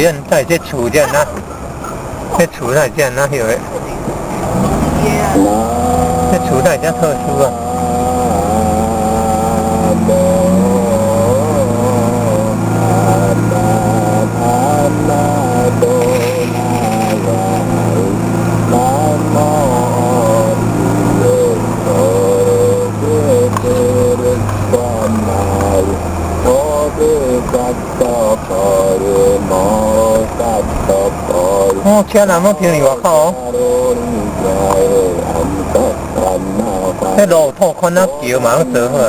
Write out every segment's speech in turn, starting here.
這在這厝這哪？這厝哪這哪曉的？這厝哪這特殊啊？哦，車人攏停佇外口哦。這路拓寬啊，橋嘛攏做好啊。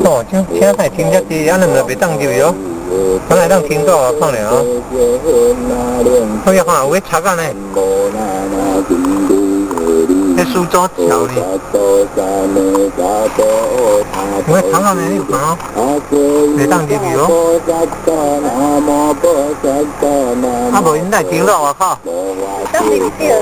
哦，這車會停遮濟，按呢毋就袂當入去哦。本來當停到外口爾哦。哎呀，看有咧插啊呢。這蘇州橋呢？有咧插啊呢？你有看哦？袂當入去哦。啊，無𪜶來停到外口。當入去啦。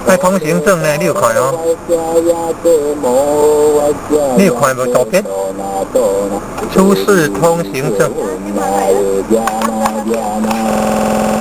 愛通行證呢？你有看哦？你有看無圖片？出示通行證。